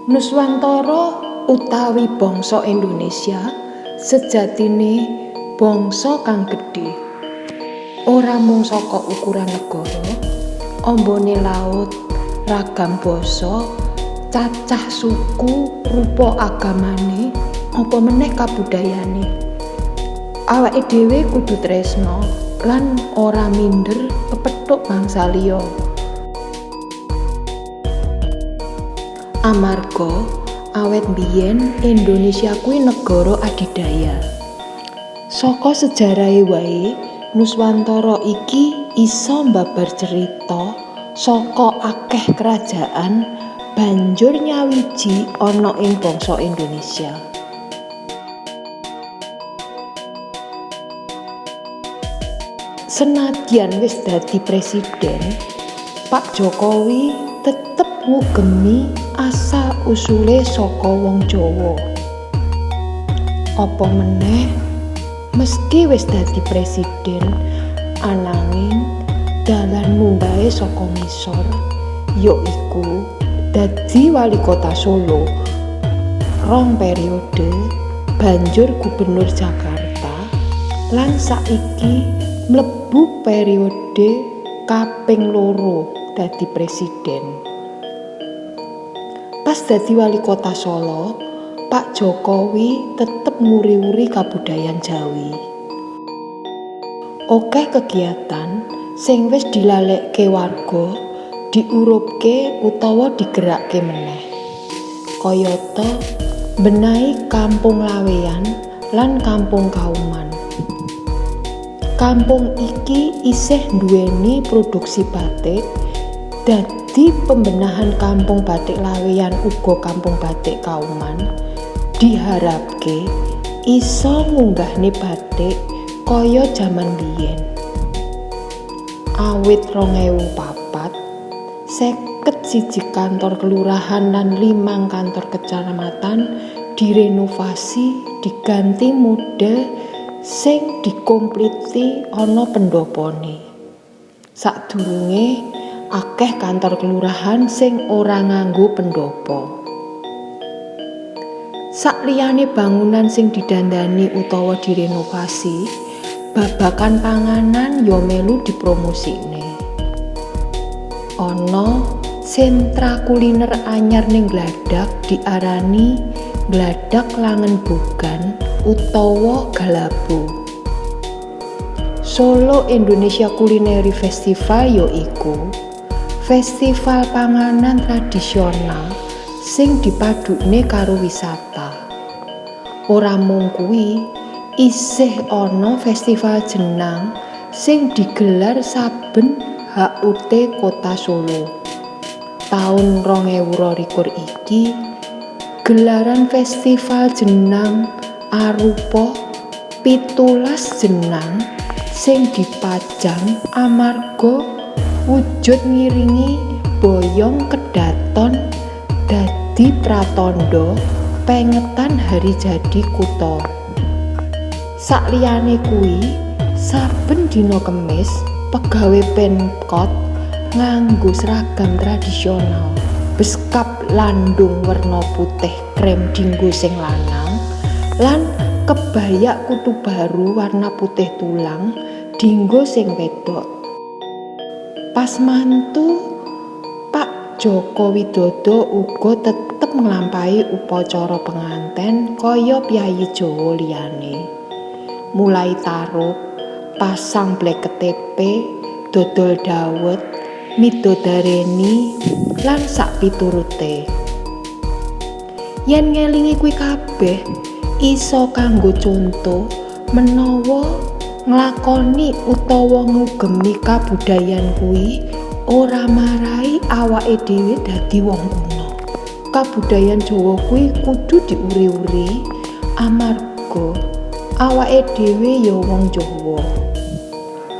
Nuswantara utawi bangsa Indonesia sejatine bangsa kang gedhe. Ora mung saka ukuran negara, ambane laut, ragam basa, cacah suku, rupa agamane, apa meneh kabudayane. Awake dhewe kudu tresna lan ora minder kepethuk bangsa liya. Amarga awet mbiyen Indonesia kuwi negara adidaya. Saka sejarahe wae Nuswantara iki isa mbabar cerita saka akeh kerajaan banjur nyawiji ana ing bangsa Indonesia. Senadyan wis dadi presiden, Pak Jokowi tetep ngugemi asal usule saka wong Jawa. Apa meneh meski wis dadi presiden, ananging dalan munggahe saka ngisor yaiku dadi wali kota Solo rong periode, banjur gubernur Jakarta, lan saiki mlebu periode kaping loro dadi presiden. Pas dadi wali kota Solo, Pak Jokowi tetep nguri-uri kabudayan Jawi. Akeh kegiatan sing wis dilalekke warga diurupke utawa digerakke meneh. Kayata mbenahi Kampung Laweyan lan Kampung Kauman. Kampung iki isih nduweni produksi batik, dadi pembenahan Kampung Batik Laweyan uga Kampung Batik Kauman diharapke iso ngunggahne batik kaya jaman biyen. Awit 2004, 51 kantor kelurahan lan 5 kantor kecamatan direnovasi diganti model sing dikompliti ana pendopone. Sadurunge akeh kantor kelurahan sing ora nganggo pendopo. Sakliyane bangunan sing didandani utawa direnovasi, babagan panganan ya melu dipromosikne. Ana sentra kuliner anyar ning Gladak diarani Gladak Langen Bogan utawa Galabo. Solo Indonesia Culinary Festival yaiku festival panganan tradisional sing dipadukne karo wisata. Ora mung kuwi, isih ana festival jenang sing digelar saben HUT Kota Solo. Taun 2022 iki, gelaran festival jenang arupa 17 jenang sing dipajang amarga wujud ngiringi boyong kedaton dadi pratandha pengetan hari jadi kutha. Sakliyane kuwi, saben dina Kemis pegawe Pemkot nganggo seragam tradisional, beskap landung werna putih krem dinggo sing lanang lan kebaya kutu baru warna putih tulang dinggo sing wedok. Pas mantu, Pak Joko Widodo uga tetep nglampahi upacara penganten kaya piyayi Jawa liyane. Mulai tarup, pasang blek KTP, dodol dawet, midodareni, lan sakpiturute. Yen ngelingi kuwi kabeh iso kanggo conto menawa nglakoni utawa ngugemi kabudayan kuwi ora marai awake dhewe dadi wong kuno. Kabudayan Jawa kuwi kudu diuri-uri amarga awake dhewe ya wong Jawa.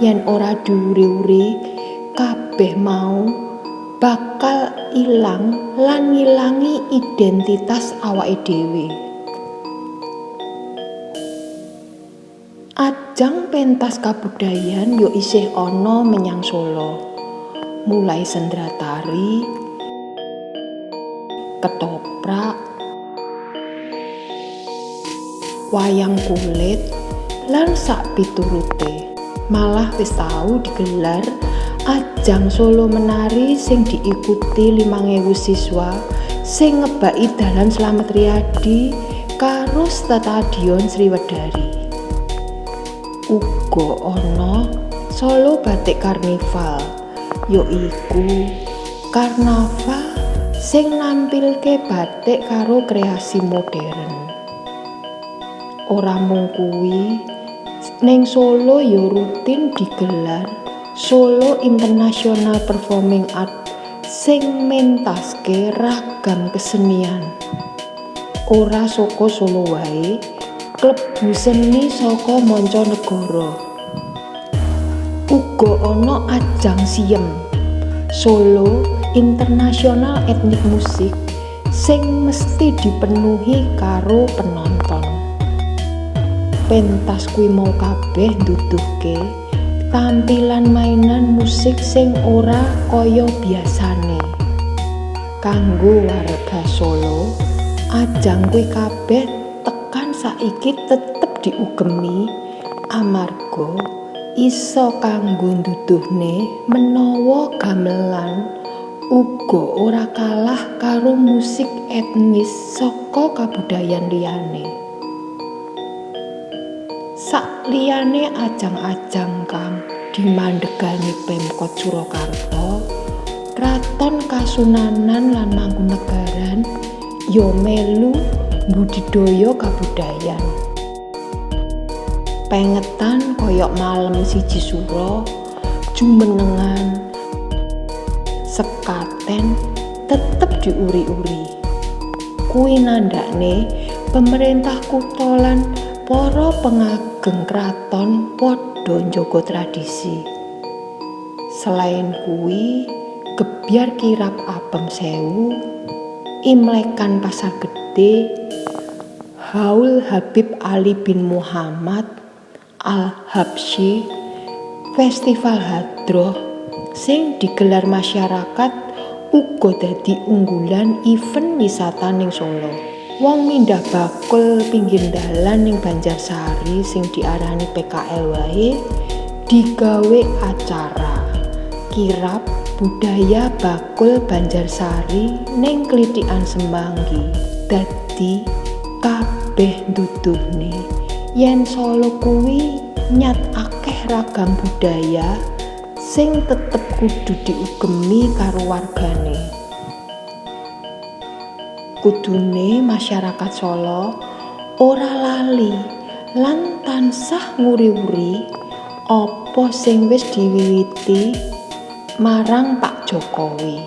Yen ora diuri-uri, kabeh mau bakal ilang lan ngilangi identitas awake dhewe. Ajang pentas kabudayan yo isih ana menyang Solo. Mulai sendratari, Ketoprak, wayang kulit, lan sak piturute. Malah wis tau digelar ajang Solo Menari sing diikuti 5.000 siswa sing ngebaki dalan Slamet Riyadi karo Stadion Sriwedari. Uga ana Solo Batik Carnival, yaiku karnaval sing nampilke batik karo kreasi modern. Ora mung kuwi, ning Solo ya rutin digelar Solo International Performing Art sing mentaske ragam kesenian. Ora saka Solo wae, klebu seni saka manca negara. Uga ana ajang SIEM, Solo International Ethnic Music, sing mesti dipenuhi karo penonton. Pentas kuwi mau kabeh nduduhke tampilan mainan musik sing ora kaya biasane. Kanggo warga Solo, ajang kuwi kabeh tekan saiki tetep diugemi amarga isa kanggo nduduhne menawa gamelan uga ora kalah karo musik etnis saka kabudayan liyane. Sakliyane ajang-ajang kang dimandhegani Pemkot Surakarta, Kraton Kasunanan lan Mangkunegaran ya melu mbudidaya kabudayan. Pengetan kaya malem 1 Suro, jumenengan, sekaten tetep diuri-uri. Kuwi nandhakne pemerintah kutha lan para pengageng kraton padha njaga tradisi. Selain kuwi, gebyar kirab apem sewu, Imlekan Pasar Gede, Haul Habib Ali bin Muhammad Al-Habsyi, Festival Hadroh sing digelar masyarakat uga dadi unggulan event wisata ning Solo. Wong mindah bakul pinggir dalan ning Banjarsari sing diarani PKL wae digawe acara kirab budaya bakul Banjarsari ning Klithikan Semanggi. Dadi kabeh nduduhne yen Solo kuwi nyat akeh ragam budaya sing tetep kudu diugemi karo wargane. Kudune masyarakat Solo ora lali lan tansah nguri-uri apa sing wis diwiwiti marang Pak Jokowi.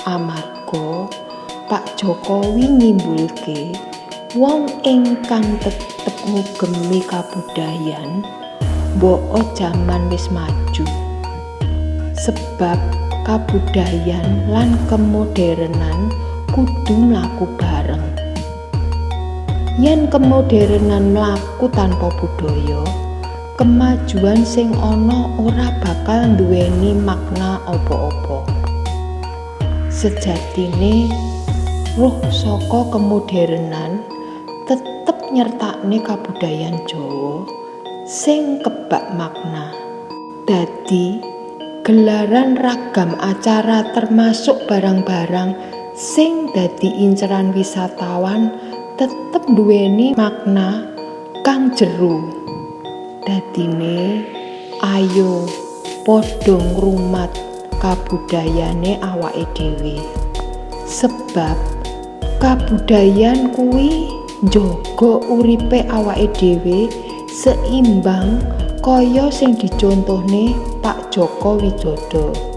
Amarga Pak Jokowi nyimbulke wong ingkang tetep ngugemi kabudayan mboko jaman wis maju. Sebab kabudayan lan kemodernan kudu mlaku bareng. Yen kemodernan mlaku tanpa budaya, kemajuan sing ana ora bakal nduweni makna apa-apa. Sejatine ruh saka kemodernan tetep nyertakne kabudayan Jawa sing kebak makna. Dadi gelaran ragam acara termasuk barang-barang sing dadi inceran wisatawan tetep nduweni makna kang jero. Dadine ayo padha ngrumat kabudayane awake dhewe. Sebab kabudayan kuwi njaga uripe awake dhewe seimbang kaya sing dicontohne Pak Joko Widodo.